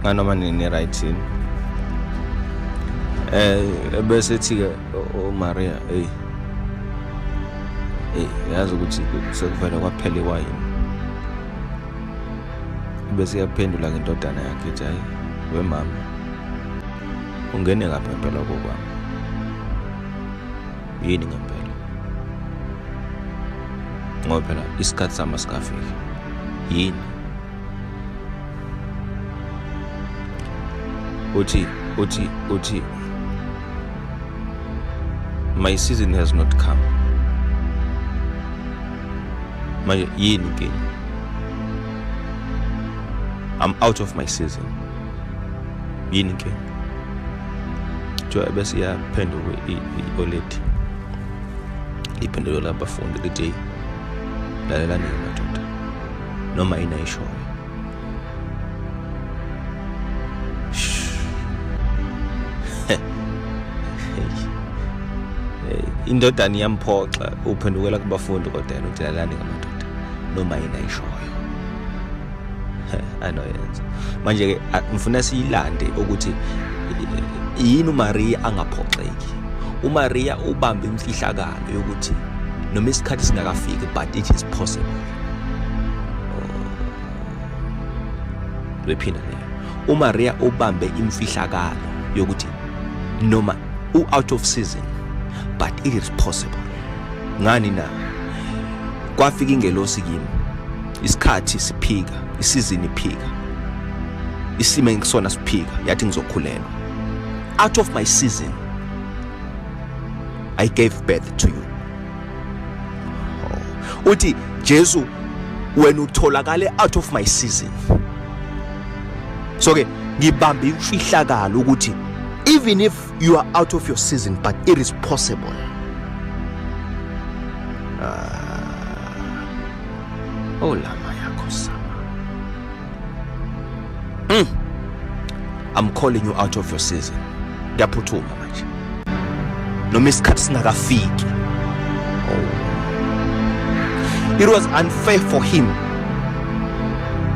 Nganoma nini right yini? Bese ethi ke uMaria, hey, hey, yazi ukuthi sekuvele kwaphela iwayini. Bese iyaphendula ke indodana yakhe ithi, hayi wemama, ungene kaphi ngempela kokwami? Yini ngempela? Ngoba phela isikhathi sami asikafiki. Yini? Uthi, uthi, uthi, my season has not come. Manje yini inkinga? I'm out of my season. Yini inkinga? Kuthiwa bese iyaphenduka i-oledi, iphendulo labafundi lithi, lalelani madoda, noma yini ayishoyo. Indodana iyamphoxa, uphendukela kubafundi, kodwa yena uthi lalelani ngamadoda, noma yini ayishoyo anoyenza. Manje ke ngifuna siyilande ukuthi yini uMaria angaphoxeki. uMaria ubambe imfihlakalo yokuthi noma isikhathi singakafiki, but it is possible. Lwephinda leyo. uMaria ubambe imfihlakalo yokuthi noma u-out of season, but it is possible. Ngani na? Kwafika ingelosi kimi, isikhathi siphika, isizini iphika, isimo engisona siphika, yathi ngizokhulelwa. Out of my season I gave birth to you. Oh. Uthi Jesu, wena utholakale out of my season. So ke ngibamba imfihlakalo ukuthi even if you are out of your season, but it is possible. Oh lama yakho sama. I'm calling you out of your season. Ngiyaphuthuma manje. Noma isikhathi singakafiki. Oh. It was unfair for him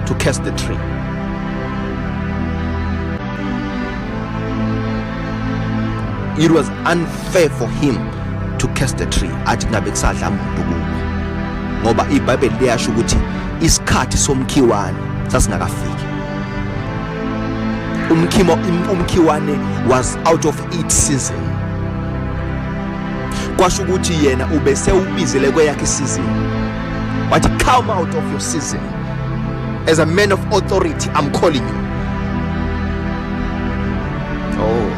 to curse the tree. It was unfair for him to curse the tree. Athi kungabe kusadla muntu kuwe. Ngoba iBhayibheli liyasho ukuthi isikhathi somkhiwane sasingakafiki. Umkhiwane was out of its season. Kwasho ukuthi yena ubese ubizele kweyakhe season. Wathi come out of your season. As a man of authority, I'm calling you. Oh.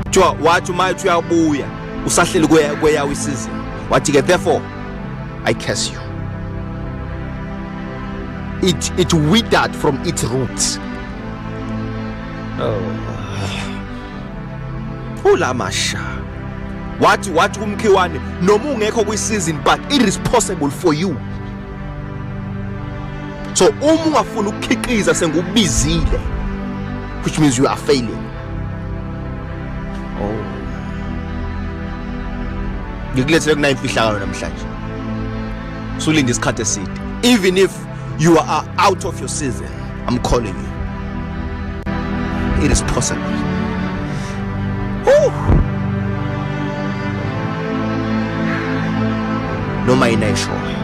Kuthiwa wathi uma ethi uyabuya usahleli kweyawo isizini, wathi ke therefore I curse you. It withered from its roots. Oh. Ulamasha. Wathi kumkhiwane noma ungekho kwi-season, but it is possible for you. So uma ungafuni ukukhiqiza sengubizile, which means you are failing. Oh. Ngikulethele kuna imfihlakalo namhlanje. Usulinde isikhathi eside. Even if you are out of your season, I'm calling you. It is possible. Woo! Noma yini ayishoyo.